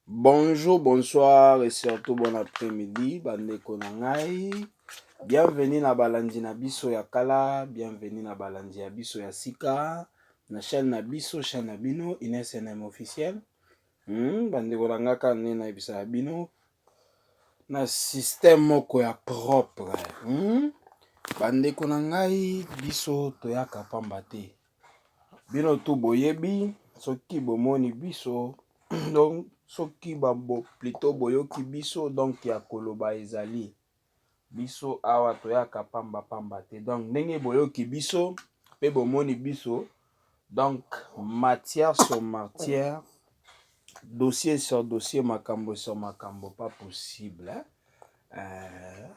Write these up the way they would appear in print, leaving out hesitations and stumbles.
Bonjour, bonsoir et surtout bon après-midi bandeko na ngai. Bienvenue na balandi na biso ya kala, bienvenue na balandi ya biso ya sika na chaîne na biso, chaîne na bino Ines NM officiel. Bandeko na ngai, kaka nde nayebisaka bino na système moko ya propre. Bandeko na ngai, biso toyaka pamba te. Bino tu boyebi, soki bomoni biso, donc soki plutôt boyoki biso, donc ya koloba ezali biso awa, toyaka pamba pamba te. Donc ndenge boyoki biso mpe bomoni biso, donc matière sur matière, dossier sur dossier, makambo sur makambo, pas possible, hein?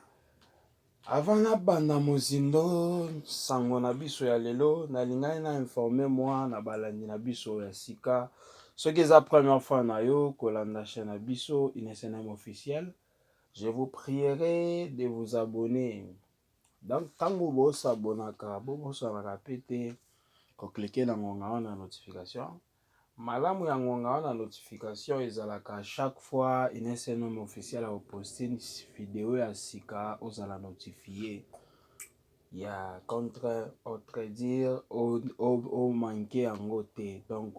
Avant nabanda mozindo sango na biso ya lelo, nalingaki na informe mwa na balandi na biso ya sika. Soki eza première fois na yo kolanda chaîne na biso Inesnm officiel, je vous prierai de vous abonner. Donc ntango bosabonaka, bobosanaka mpe te kocliquer na ngonga wana notification. Malamu ya ngonga wana notification ezalaka, chaque fois Inesnm officiel akoposte video ya sika, ozala notifié ya contre autre dire omanquer yango te, donc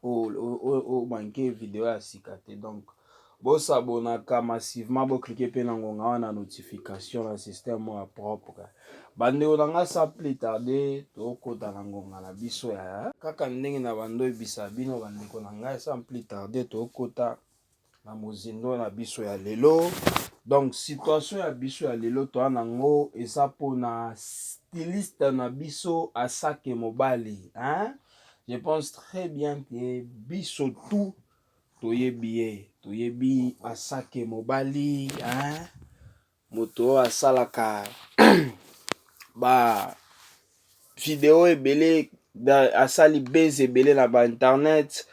omanquer video ya sika te. Donc bosabonaka massivement, bocliquer mpe na ngonga wana notification na système moko ya propre. Bandeko na nga, sans plus tarder, tokota na ngonga na biso ya kaka ndenge na bando oyebisa bino. Bandeko na ngai, sans plus tarder, tokota na mozindo na biso ya lelo. Donc situation ya biso ya lelo toya nango eza mpona styliste na biso Asake Mobali, hein? Je pense très bien que biso tout toyebi ye, toyebi Asake Mobali, hein? Moto oyo asalaka ba video ebele, asali buzz ebele na ba internet,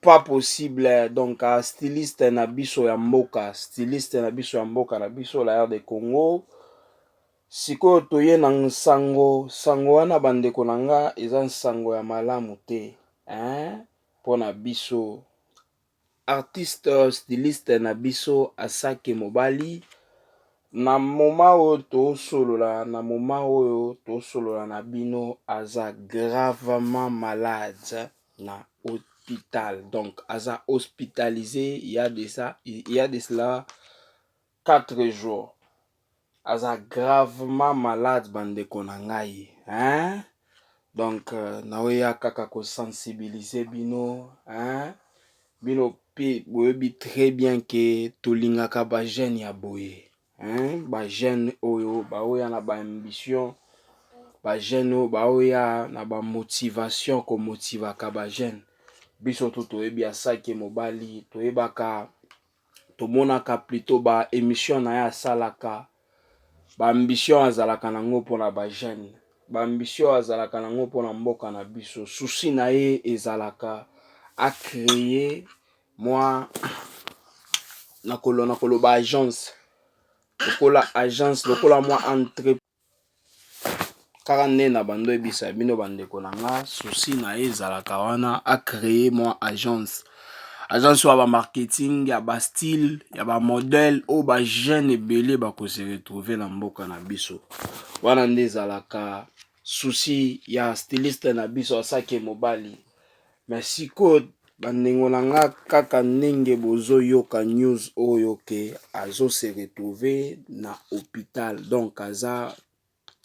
pas possible. Donc styliste na biso ya mboka, styliste na biso ya mboka na biso, la RD Congo. Sikoyo toye na nsango. Sango wana, bandeko na nga, eza nsango ya malamu te, hein? Mpona biso, artiste styliste na biso Asake Mobali, na moment oyo tosolola, na moment oyo tosolola na bino, aza gravement malade na hôpital. Donc aza hospitalisé il y a de cela 4 jours. Aza gravement malade, bandeko na ngai, hein? Donc naoya kaka kosensibiliser bino, hein? Bino mpe boyebi très bien ke tolingaka bajeune ya boye, hein? Bajeune oyo baoya na baambition, bajeune oyo baoya na bamotivation, komotivaka bajeune. Biso to toyebi Asake Mobali, toyebaka, tomonaka plutôt ba émission na ye asalaka, baambition azalaka nango mpona bajeune, baambition azalaka nango mpona mboka na biso. Souci na ye ezalaka acréer mwa na koloba agence, lokola agence, lokola mwa entreprise, kaka nde na bando oyebisa bino, bandeko na nga. Souci na ye ezalaka wana, acréer mwa agence, agence oyo ya bamarketing, ya bastyle, ya bamodèle oyo bajeune ebele bakose retrouver na mboka na biso. Wana nde ezalaka souci ya styliste na biso Asake Mobali. Mais sikoyo, bandeko na nga, kaka ndenge bozoyoka news oyo ke azose retrouver na hôpital, donc aza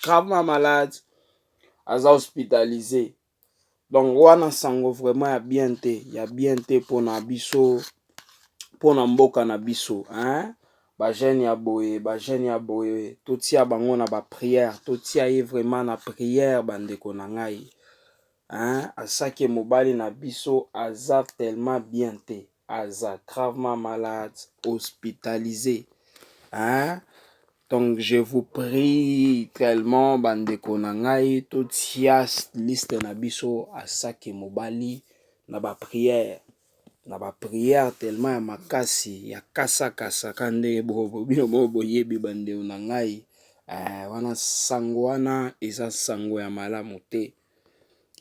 gravement malade, aza hospitalisé. Donc wana sango vraiment ya bien te, ya bien te mpona biso, mpona mboka na biso, hein? Bajeune ya boye, bajeune ya boye, totia bango na baprière, totia ye vraiment na prière, bandeko na ngai, hein? Asake Mobali na biso aza tellement bien te, aza gravement malade, hospitalisé, hein? Donc je vous prie tellement, bandeko na ngai, totia liste na biso Asake Mobali na baprière, na baprière tellement ya makasi, ya kasakasaka ndenge bino moko boyebi, bandeko na ngai. Wana sango wana eza sango ya malamu te.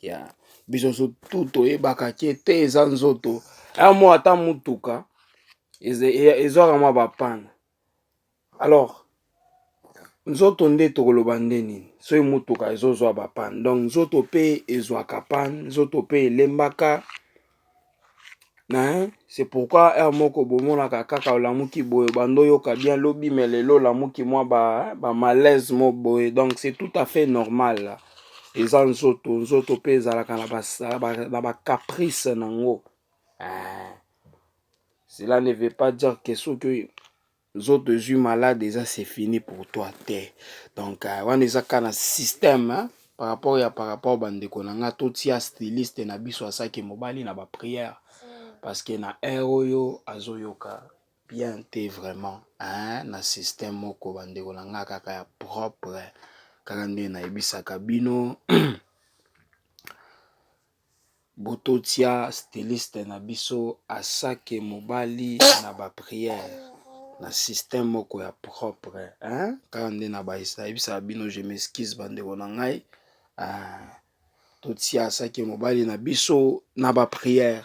Ya biso so tu toyebaka ke te eza nzoto. Mwa ata mutuka ezwaka mwa ba panne. Alors nzoto nde tokoloba nde nini soki motuka ezozwa ba panne? Donc nzoto mpe ezwaka panne, nzoto mpe elembaka na. C'est pourquoi heure moko bomonaka kaka olamuki boye, bando oyoka bien lobi, mais lelo olamuki mwa ba malaise mo boye. Donc c'est tout à fait normal, eza nzoto. Nzoto mpe ezalaka na ba caprice nango. Cela ne veut pas dire que soki nzoto ezwi malade, eza c'est fini pour toi te. Donc wana eza kaka na système, hein? Par rapport, bandeko na nga, totia styliste na biso asaki mobali na ba prière, parce que na heure oyo azoyoka bien te vraiment, hein? Na système moko, bandeko na nga, kaka ya propre, kaka nde nayebisaka bino, bototia styliste na biso asake mobali na ba prière na système moko ya propre, hein? Kaka nde na nayebisaka bino. Je m'excuse, bandeko na ngai. Totia asake mobali na biso na ba prière.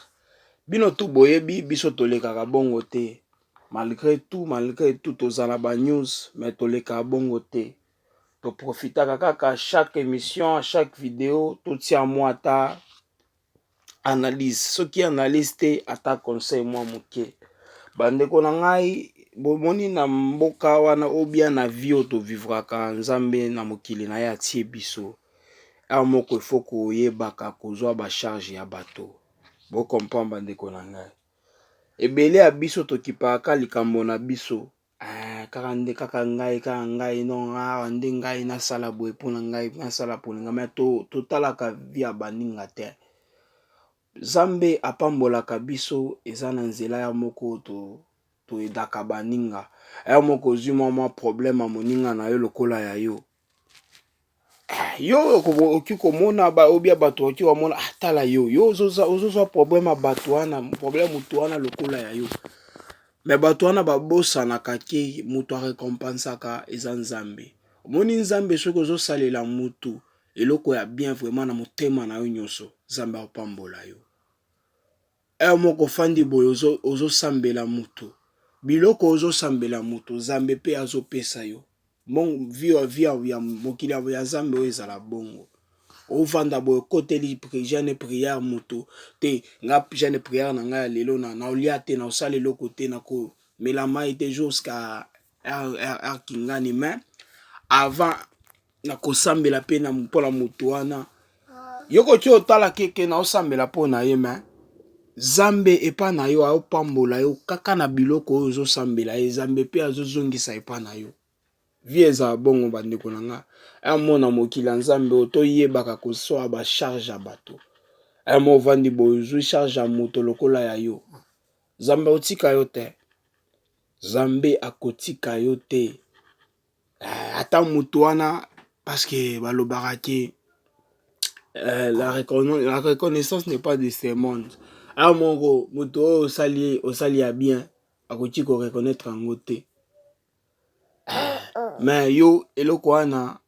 Bino tu boyebi biso tolekaka bongo te. Malgré tout tozala ba news, mais tolekaka bongo te. Toprofitaka kaka chaque émission, chaque vidéo, totia mwa ata analyse, soki analyse te, ata conseil mwa moke. Bandeko na ngai, bomoni na mboka wana obia na vie oyo tovivraka, Nzambe na mokili na ye atie biso awa moko, ifo koyebaka kozwa ba charge ya bato. Bocomprendre, bandeko na ngai, ebele ya biso tokipaka likambo na biso. Ah, kaka nde kaka ngai, kaka ngai, non, awa nde ngai nasala boye mpona ngai, nasala mpona ngai, mais totalaka vie ya baninga te. Nzambe apambolaka biso, eza na nzela ya moko toyedaka baninga. Ya moko ozwi mwa problème ya moninga na yo lokola ya yo, yo okoki komona obia bato okoki komona, ah, tala yo, yo ozozwa problème ya bato wana, problème moto wana lokola ya yo. Mais bato wana babosanaka ke moto arekompensaka eza Nzambe. Omoni Nzambe, soki ozosalela motu eloko ya bien vraiment na motema na yo nyonso, Nzambe akopambola yo. Heure moko ofandi boye, ozosambela motu biloko, ozosambela motu, Nzambe mpe azopesa yo. Vie ya mokili ya Nzambe oyo ezala bongo. Ovanda boye, okoteli jeûne prière motu te, nga jeûne prière na ngai ya lelo, naolia te, naosala eloko te, nakomela mai te jusqu'à heure kingani. Mais avant nakosambela mpe mpona motu wana, yo koki otala keke naosambela mpo na ye, mais Nzambe epa na yo aopambola yo kaka na biloko oyo ozosambela ye, Nzambe mpe azozongisa epa na yo. Vie ezala bongo, bandeko na nga. Amona mokili ya Nzambe oyo, toyebaka kozwa ba charge ya bato. Amo ovandi boye, ozwi charge ya moto lokola ya yo, Nzambe akotika yo te, Nzambe akotika yo te. Ata moto wana, parce que balobaka ke la reconnaissance n'est pas de ce monde. Aya moko moto oyo osali, osali ya bien, akoki koreconnaître yango te. Mais yo, eloko wana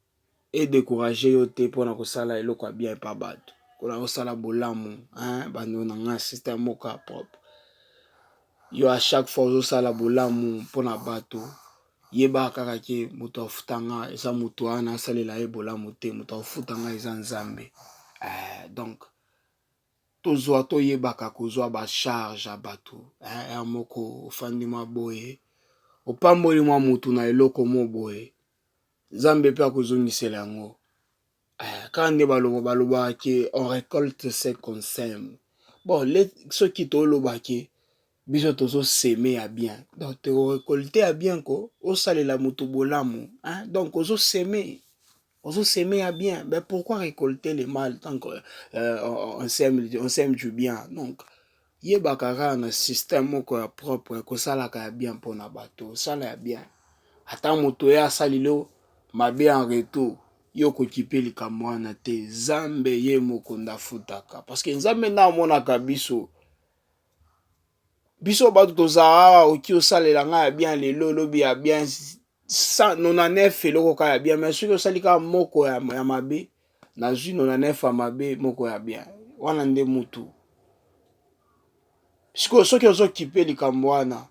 edécourage yo te mpona kosala eloko ya bien epa bato, mpona kosala bolamu. Bandeko na nga, système moko ya propre. Yo, à chaque fois ozosala bolamu mpona bato, yebaka kaka ke moto afuta nga eza moto wana asalela ye bolamu te, moto afuta nga eza Nzambe. Donc tozwa, toyebaka kozwa ba charge ya bato. Ya moko ofandi mwa boye, opamboli mwa motu na eloko mo boye, Nzambe mpe akozongisela yango. Kaka nde balobaka ke on récolte ce qu'on sème. Bon, soki toloba ke biso tozosemer ya bien, donc torécolte ya bien. Ko osalela moto bolamu, hein? Donc ozosemer, ozosemer ya bien, mais pourquoi récolter le mal tant que on sème du bien? Donc yebaka kaka na système moko ya propre, kosalaka ya bien mpona bato. Osala ya bien, ata moto oyo asaleli yo mabe en retour, yo kokipe likambo wana te. Nzambe ye moko nde afutaka, parce que Nzambe nde amonaka biso. Biso bato tozala awa, oki osalela ngai ya bien lelo, olobi ya bien 99 eloko kaka ya bien, mais soki osali kaka moko ya mabe, nazwi 99 ya mabe, moko ya bien wana nde mutu. Sikoyo soki ozokipe likambo wana,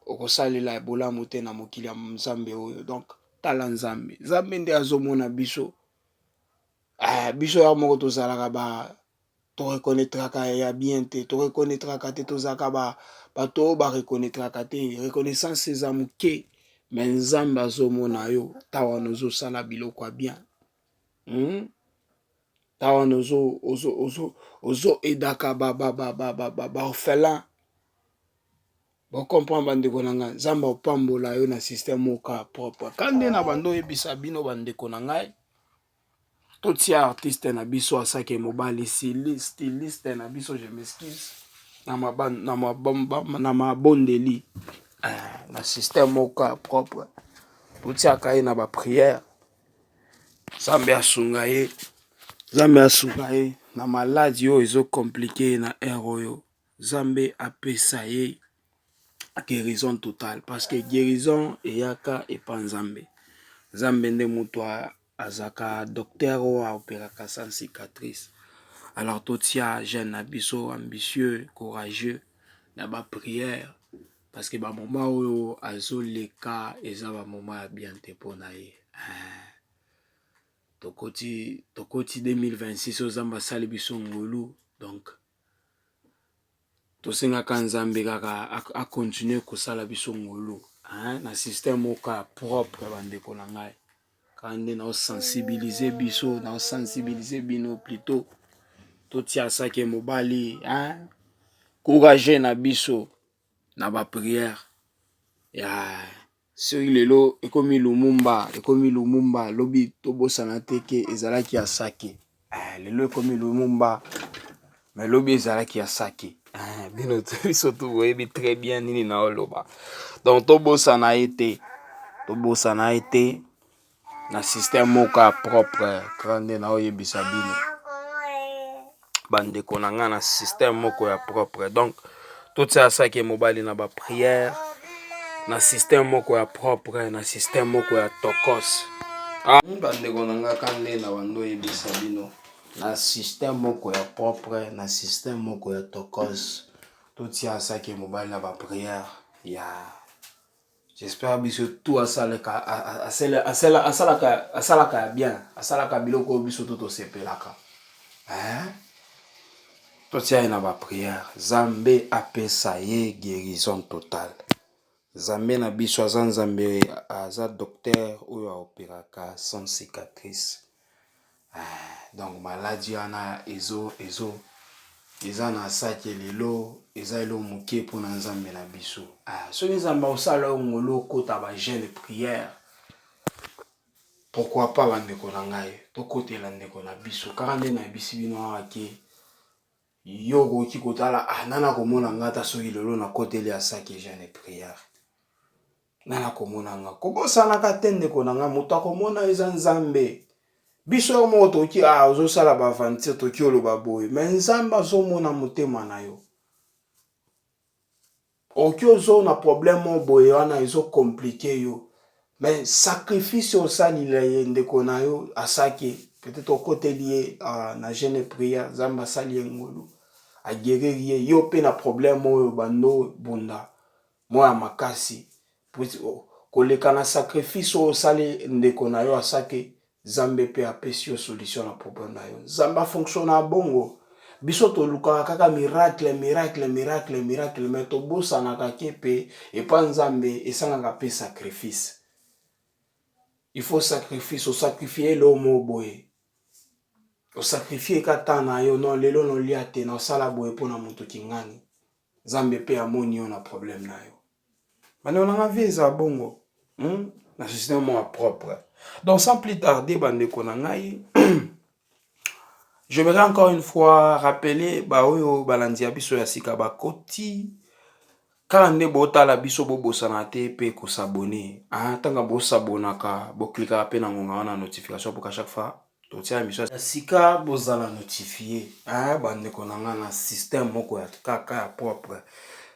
okosalela bolamu te na mokili ya Nzambe oyo. Donc tala Nzambe, Nzambe nde azomona biso. Biso ya moko tozalaka ba toreconnaitraka ya bien te, toreconnaitraka te, tozalaka bato oyo bareconnaitraka te. Reconnaissance eza moke, mais Nzambe azomona yo ta wana ozosala biloko ya bien, Ta wana ozoaidaka baorphelin. Bocomprendre, bandeko na ngai, Nzambe apambola yo na système moko ya propre. Ka nde na bando oyebisa bino, bandeko na ngai, totia artiste na biso Asake Mobali, styliste na biso, je m'excuse, na mabondeli, na système moko ya propre. Totiaka ye na baprière, Nzambe asunga ye, Nzambe asunga ye na maladie oyo ezocompliquer ye na heure oyo. Nzambe apesa ye guérison totale, parce que guérison eyaka epa Nzambe. Nzambe nde moto azalaka docteur oyo aopéraka sans cicatrice. Alors totia jeune na biso ambitieux, courageux na baprière, parce que bamoments oyo azoleka eza bamoments ya bien te mpona ye. Tokoti 2026 oyo, Nzambe asali biso ngolu. Donc tosengaka Nzambe kaka acontinuer kosala biso ngolu na système moko ya propre. Bandeko na ngai, kaka nde naosensibiliser biso, naosensibiliser bino plutôt, totia Asake Mobali courage na biso na baprière ya. Soki lelo ekomi Lumumba, ekomi Lumumba, lobi tobosana te ke ezalaki Asake. Lelo ekomi Lumumba, mais lobi ezalaki Asake. Bino biso tu boyebi très bien nini na oloba. Donc tobosana ye te, tobosana ye te na système moko ya propre. Kaka nde naoyebisa bino, bandeko na ngai, na système moko ya propre. Donc totia Asake Mobali na baprière, na système moko ya propre, na système moko ya tokos. Bandeko na ngai, ka nde na bando oyebisa bino, na système moko ya propre, na système moko ya tokos, totia Asake Mobali na baprière ya. J'espère biso tout asalaka asalaka ya bien, asalaka biloko oyo biso to tosepelaka. Totia ye na baprière, Nzambe apesa ye guérison totale. Nzambe na biso aza Nzambe, aza docteur oyo aopéraka sans cicatrice. Donc maladie wana ezo eza na Asake lelo, eza eloko moke mpona Nzambe na biso. Soki Nzambe akosala oyo ngolu, okota bajeûne, prière, pourquoi pas? Bandeko na ngai, tokotela ndeko na biso. Kaka nde nayebisi bino awa ke yo okoki kotala, ah, nana komona nga ata soki lelo nakoteli Asake jeûne, prière, nana komona nga. Kobosanaka te, ndeko na nga, moto akomona eza Nzambe. Biso yo moko tokoki, ah, ozosala baaventure, toki oloba boye, mais Nzambe azomona motema na yo. Okoki ozona problème moko boye wana ezocompliquer yo, mais sacrifice osalila ye ndeko na yo Asaki, peut-être okoteli ye na jeûne, prière, Nzambe asali ye ngolu, aguérir ye. Yo mpe na problème oyo bando bunda mwa ya makasi koleka na sacrifice oyo osali ndeko na yo Asake, Nzambe mpe apesi yo solution na problème na yo. Nzambe afonctionne bongo. Biso tolukaka kaka miracle, miracle, miracle, miracle, mais tobosanaka ke mpe epa Nzambe esangaka mpe sacrifice. Il faut sacrifice, osacrifier eloko moko boye, osacrifier ka temps na yo. Non, lelo nolia te, nasala boye mpona moto kingani. Nzambe mpe amoni yo na problème na yo. Bandeko na nga, vie eza bongo, Na système moko propre. Donc sans plus tarder, bandeko na ngai, j'aimerais encore une fois rappeler baoyo balandi ya biso ya sika bakoti kaka nde botala biso, bobosana te mpe kos'abonner. Ntango bosabonaka, bocliquaka mpe na ngonga wana notification, pour qu'à chaque fois totia émission ya sika bozala notifié. Bandeko na ngai, na système moko ya kaka ya propre,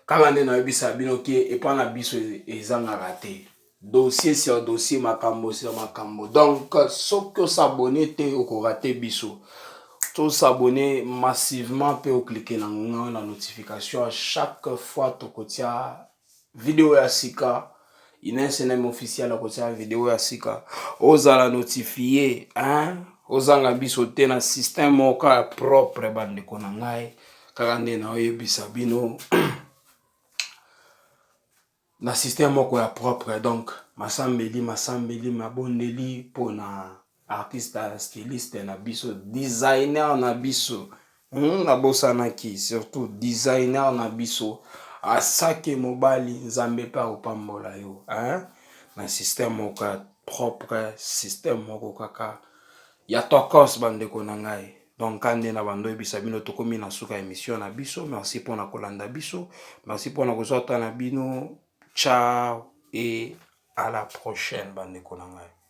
kaka nde nayebisa bino ke epa na biso ezangaka te, dossier sur dossier, makambo sur makambo. Donc soki os'abonner te, okorater biso. Tos'abonner massivement mpe ocliquer na ngonga na notification. À chaque fois tokotia video ya sika, Ines NM Officiel akotia video ya sika, ozala notifié, hein? Ozanga biso te na système moko ya propre. Bandeko na ngai, kaka nde naoyebisa bino, na système moko ya propre. Donc masambeli, masambeli, mabondeli mpona artiste, styliste na biso, designer na biso. Nabosanaki surtout designer na biso Asake Mobali. Nzambe mpe akopambola yo, hein? Na système moko ya propre, système moko kaka ya tokos. Bandeko na ngai, donc ka nde na bando oyebisa bino, tokomi na suka émission na biso. Merci mpona kolanda biso, merci mpona kozwa ta na bino. Ciao et à la prochaine, bandeko na ngai.